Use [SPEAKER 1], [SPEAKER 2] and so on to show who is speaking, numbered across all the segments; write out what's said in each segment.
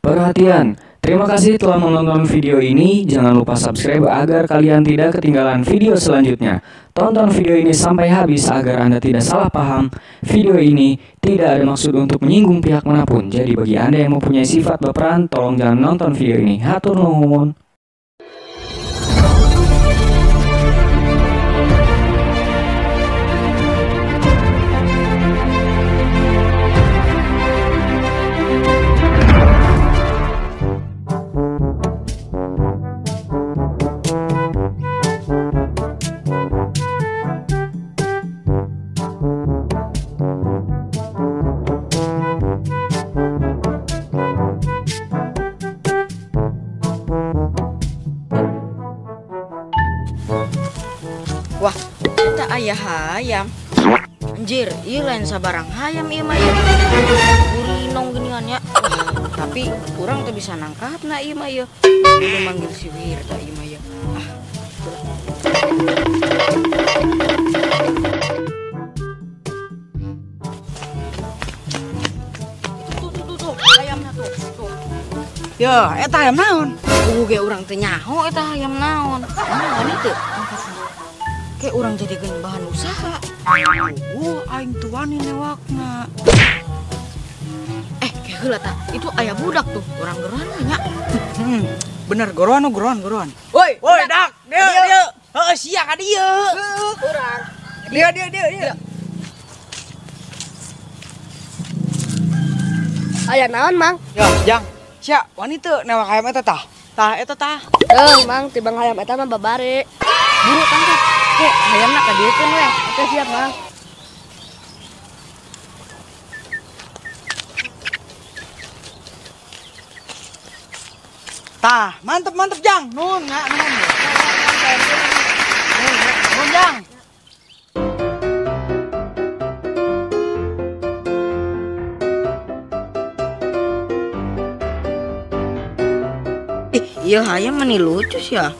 [SPEAKER 1] Perhatian, terima kasih telah menonton video ini. Jangan lupa subscribe agar kalian tidak ketinggalan video selanjutnya. Tonton video ini sampai habis agar Anda tidak salah paham. Video ini tidak ada maksud untuk menyinggung pihak manapun. Jadi bagi Anda yang mempunyai sifat baperan, tolong jangan nonton video ini. Hatur nuhun.
[SPEAKER 2] Wah, eta aya hayam. Anjir, ieu lain sabarang hayam ieu mah ieu. Gurinong geuningan nya. Wah, tapi urang teu bisa nangkapna ieu mah ieu. Kudu manggil si Wirda ieu mah ieu. Ah, tuh tuh tuh tuh, hayamna tuh. Tuh.
[SPEAKER 3] Ya, eta hayam naon?
[SPEAKER 2] Kudu ge urang teu nyaho eta hayam naon. Naon itu? Kayak orang jadikan bahan usaha.
[SPEAKER 3] Oh, aing tuan newakna.
[SPEAKER 2] Kayak heula ta. Itu aya budak tuh, orang geroan nya.
[SPEAKER 3] Bener goroan goroan goroan. Woi, woi dak, dieu dieu. Heeh, sia ka dieu.
[SPEAKER 2] Heeh, urang.
[SPEAKER 3] Dieu dieu dieu dieu.
[SPEAKER 4] Aya naon, Mang?
[SPEAKER 3] Ya, Jang. Sia, wani teu newak hayam eta tah? Tah eta tah.
[SPEAKER 4] Deung, Mang, tibang hayam eta mah babari.
[SPEAKER 2] Buru tangkap. Kek, hayamna ka dieukeun we.
[SPEAKER 4] Oke, siap, Mang.
[SPEAKER 3] Tah, mantep mantep Jang. Nun, nga, nun. Nun, nun, Jang.
[SPEAKER 2] Ih, ieu hayam meni lucu sih ya.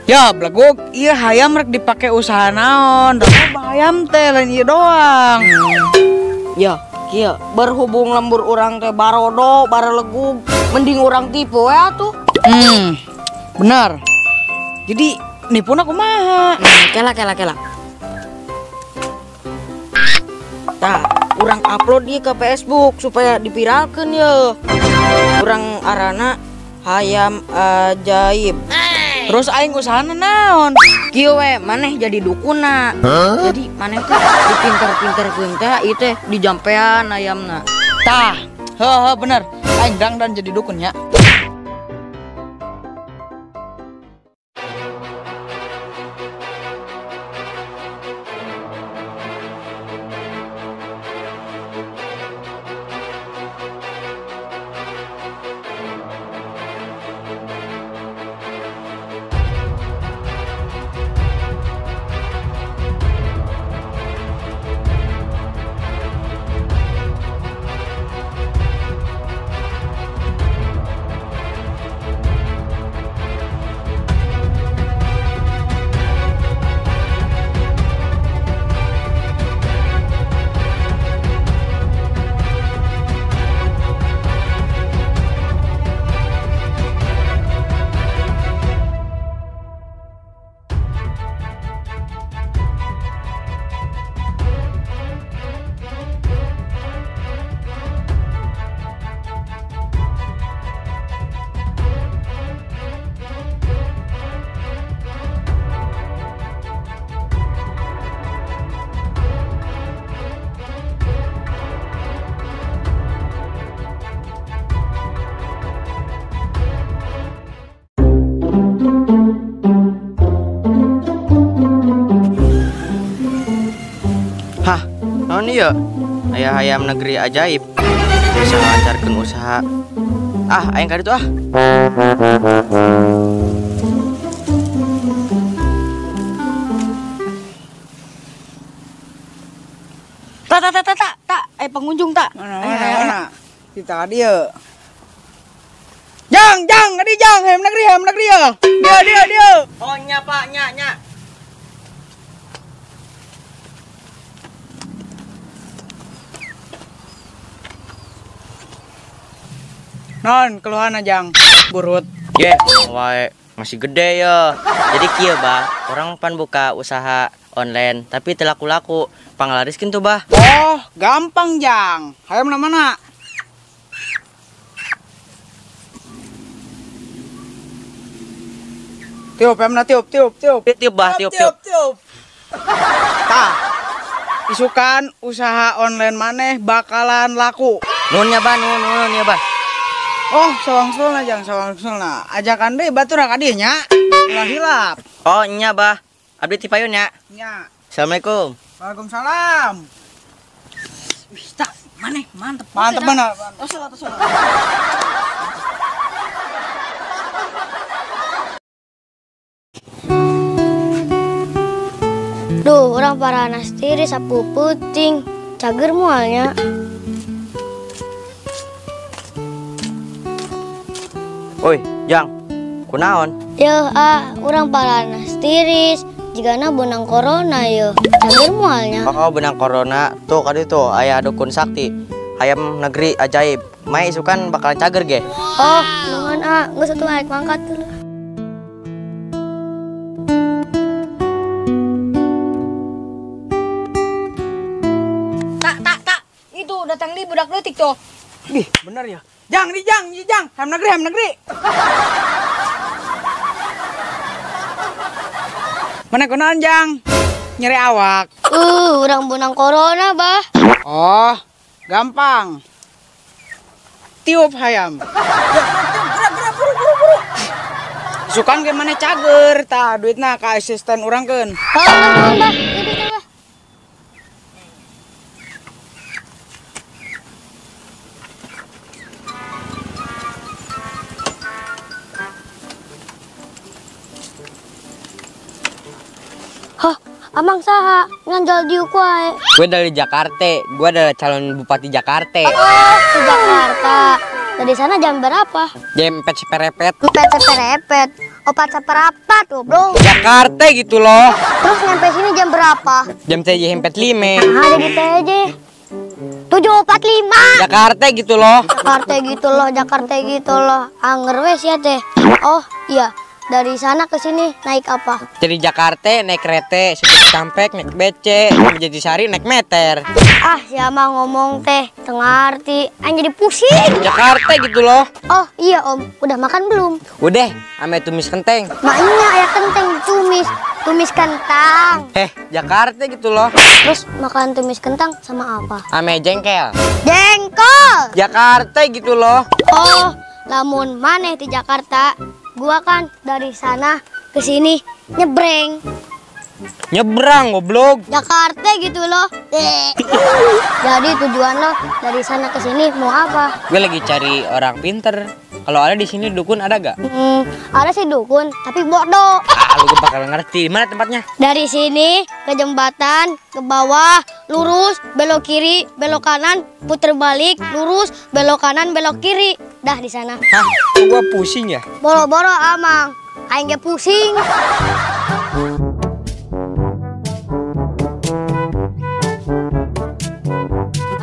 [SPEAKER 3] Ya, belegug, ieu hayam rek dipake usaha naon? Da hayam teh lain ieu doang.
[SPEAKER 2] Ya, kieu berhubung lembur urang teh barodo, barelegug, mending urang tipu we atuh.
[SPEAKER 3] Bener. Jadi nipuna kumaha?
[SPEAKER 2] Kela kela kela. Tah, urang upload ieu ke Facebook supaya dipiralkeun ye. Urang arana hayam ajaib.
[SPEAKER 3] Terus aing usahana naon?
[SPEAKER 2] Kieu we maneh jadi dukuna. Jadi maneh teh dipinter-pinterkeun teh ieu teh dijampean ayamna.
[SPEAKER 3] Tah, heuh bener. Aing dangdan jadi dukun nya.
[SPEAKER 5] Hah, naon ieu? Aya hayam negeri ajaib. Bisa ngalancarkeun usaha. Ah, aing ka ditu ah.
[SPEAKER 2] Ta ta ta ta ta, ta. Pengunjung ta.
[SPEAKER 3] Mana mana mana. Kita ka dieu. Jang, jang, ka dieu jang, hayam negeri ya. Dieu dieu dieu.
[SPEAKER 5] Oh nya Pak, nya nya.
[SPEAKER 3] Non, keluhan jang. Burut.
[SPEAKER 5] Ye, wae masih gede ya. Jadi kieu bah, orang pan buka usaha online tapi teu laku-laku. Panglariskeun tuh bah.
[SPEAKER 3] Oh, gampang jang. Hayam na mana? Tiup, hayamna tiup, tiup, tiup.
[SPEAKER 5] Tiup bah, tiup, tiup.
[SPEAKER 3] Tiup. Tah. Isukan usaha online maneh bakalan laku.
[SPEAKER 5] Nuhun nya bah, nuhun, nuhun ya bah.
[SPEAKER 3] Oh, sawangsulna jang, sawangsulna. Ajakan deui batur ka dieu nya. Ulah hilap.
[SPEAKER 5] Oh, nya bah. Abdi ti payun nya.
[SPEAKER 3] Nya.
[SPEAKER 5] Assalamualaikum.
[SPEAKER 3] Waalaikumsalam.
[SPEAKER 2] Wih, tak maneh mantep.
[SPEAKER 3] Mantep bener.
[SPEAKER 2] Tos lah, tos lah.
[SPEAKER 4] Duh, orang paranas tiris sapu puting. Cager mualnya.
[SPEAKER 5] Oi, Jang. Kunaon?
[SPEAKER 4] Yeuh, ah, urang paranas tiris. Jigana benang corona yeuh. Cager mualnya.
[SPEAKER 5] Oh, benang corona. Tuh kadi tuh aya dukun sakti. Hayam negeri ajaib. Mai isukan bakalan cager ge.
[SPEAKER 4] Oh, nuhun ah, geus atuh arek mangkat dulu.
[SPEAKER 2] Tak, tak, tak. Itu datang di budak leutik tuh.
[SPEAKER 3] Ih, bener ya. Jang, di jang, di jang. Hayam negeri, hayam negeri. Mana kunaon jang? Nyeri awak.
[SPEAKER 4] Urang benang corona, bah.
[SPEAKER 3] Oh, gampang. Tiup hayam. Gerak, gerak, buru, buru, buru. Sukan ge maneh cager, tah duitna ka asisten urang keun.
[SPEAKER 4] Oh, nuhun, bah. Ieu bah. Hah, amang saha nganjal diuk wae.
[SPEAKER 5] Gue dari Jakarta, gue adalah calon bupati Jakarta.
[SPEAKER 4] Oh, di Jakarta. Dari sana jam berapa?
[SPEAKER 5] Jam 4 seperepet.
[SPEAKER 4] 4 seperepet. 4 seperapat, goblok.
[SPEAKER 5] Jakarta gitu loh.
[SPEAKER 4] Terus nyampe sini jam berapa?
[SPEAKER 5] Jam 7.45.
[SPEAKER 4] Nah, jadi TJ. 7.45.
[SPEAKER 5] Jakarta gitu loh.
[SPEAKER 4] Jakarta gitu loh, Jakarta gitu loh. Anger wes ya teh. Oh, iya. Dari sana ke sini naik apa?
[SPEAKER 5] Dari Jakarta naik kereta, sampai Cikampek naik becek, sampai Jatisari naik meter.
[SPEAKER 4] Ah, siapa ngomong teh, tengah arti, aing jadi pusing.
[SPEAKER 5] Jakarta gitu loh.
[SPEAKER 4] Oh iya om, udah makan belum?
[SPEAKER 5] Udah, ame tumis kenteng.
[SPEAKER 4] Maknya ayah kenteng tumis, tumis kentang.
[SPEAKER 5] Jakarta gitu loh.
[SPEAKER 4] Terus makan tumis kentang sama apa?
[SPEAKER 5] Ame jengkel.
[SPEAKER 4] Jengkol.
[SPEAKER 5] Jakarta gitu loh.
[SPEAKER 4] Oh, lamun maneh di Jakarta. Gua kan dari sana ke sini nyebreng.
[SPEAKER 5] Nyebrang goblok.
[SPEAKER 4] Jakarta gitu loh. Jadi tujuan lo dari sana ke sini mau apa?
[SPEAKER 5] Gue lagi cari orang pinter. Kalau ada di sini dukun ada gak?
[SPEAKER 4] Ada sih dukun, tapi bodoh.
[SPEAKER 5] Ah, lu bakal ngerti. Mana tempatnya?
[SPEAKER 4] Dari sini ke jembatan, ke bawah, lurus, belok kiri, belok kanan, puter balik, lurus, belok kanan, belok kiri. Dah di sana.
[SPEAKER 5] Hah, gua pusing ya?
[SPEAKER 4] Boro-boro amang, aing ge pusing.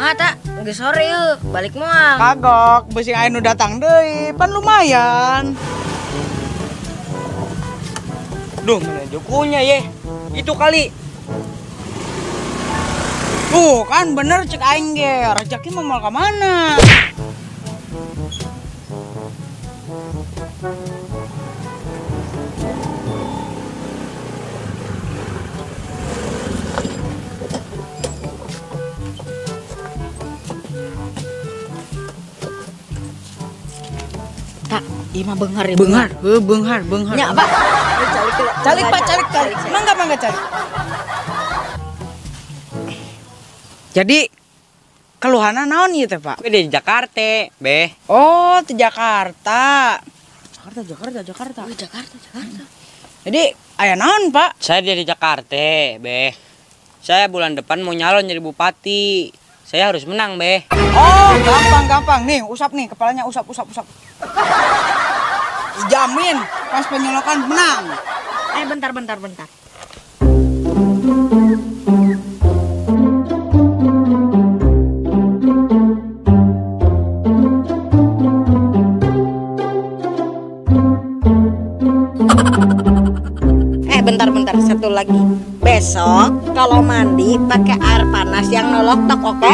[SPEAKER 2] Ah, tak, geus sore yeuh, balik moal.
[SPEAKER 3] Kagok, beusi aya nu datang deui, pan lumayan.
[SPEAKER 5] Duh, mana jokonya ye? Itu kali.
[SPEAKER 3] Tuh, kan bener cek aing ge, rezeki mah moal ka mana?
[SPEAKER 2] Tak, ieu mah beunghar ya.
[SPEAKER 3] Beunghar, heuh beunghar, beunghar.
[SPEAKER 2] Nya, Pak.
[SPEAKER 3] Calik, Pak, calik, calik. Mangga, mangga calik. Jadi keluhanna naon ieu teh, Pak?
[SPEAKER 5] Gue dari Jakarta, beh.
[SPEAKER 3] Oh, di Jakarta. Jakarta, Jakarta, Jakarta.
[SPEAKER 2] Oh, Jakarta, Jakarta.
[SPEAKER 3] Jadi aya naon, Pak?
[SPEAKER 5] Saya dari Jakarta, beh. Saya bulan depan mau nyalon jadi bupati. Saya harus menang, beh.
[SPEAKER 3] Oh, gampang, gampang. Nih, usap nih, kepalanya usap, usap, usap. Dijamin pas penyolokan menang.
[SPEAKER 2] Bentar, bentar, bentar.
[SPEAKER 6] Besok kalau mandi pakai air panas yang nolok tok, oke?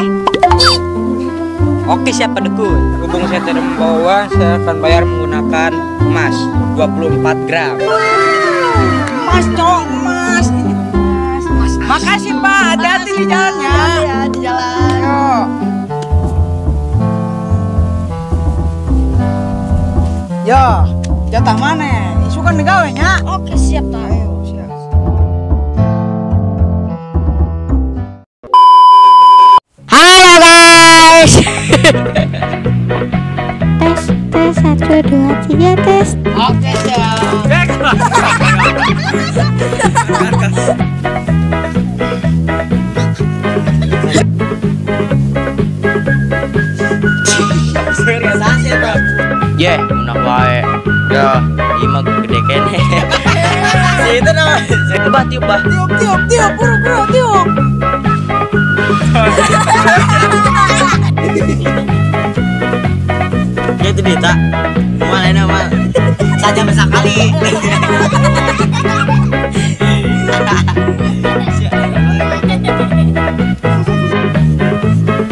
[SPEAKER 5] Oke, siapa dukun?
[SPEAKER 3] Berhubung saya tidak membawa uang, saya akan bayar menggunakan emas 24 gram. Emas, cong, emas. Ini emas. Emas. Makasih, Pak. Hati-hati di jalannya.
[SPEAKER 6] Ya, di jalan.
[SPEAKER 3] Yo. Yo, jatah mana? Isu kan digawe nya.
[SPEAKER 2] Oke, siap ta.
[SPEAKER 3] Ayo, siap.
[SPEAKER 2] Halo guys.
[SPEAKER 7] Tes tes 1 2 3 tes.
[SPEAKER 3] Oke, siap.
[SPEAKER 5] Ye, menang wae. Ya, ieu mah gede kene. Si itu nama. Bah tiup, bah.
[SPEAKER 3] Tiup, tiup, tiup, buru, buru, tiup.
[SPEAKER 5] Ya itu dia tak. Mal enak mal. Saja sekali.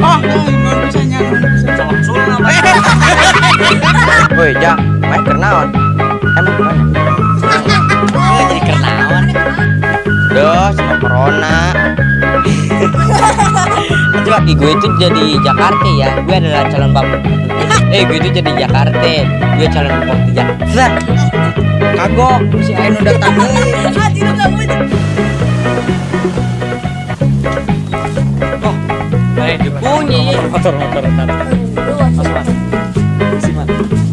[SPEAKER 3] Oh, non bisa nyanyi, bisa.
[SPEAKER 5] Woi, Jang, main kernaon. Emang gimana? Nggak jadi kernaon. Duh, sama corona. Coba gue itu jadi Jakarta ya. Gue adalah calon bapak. Gue itu jadi Jakarta. Gue calon bupati Jakarta.
[SPEAKER 3] Kagok, si Ainu datang.
[SPEAKER 5] Oh, bunyi.
[SPEAKER 1] Motor, motor, motor. Masuk, masuk.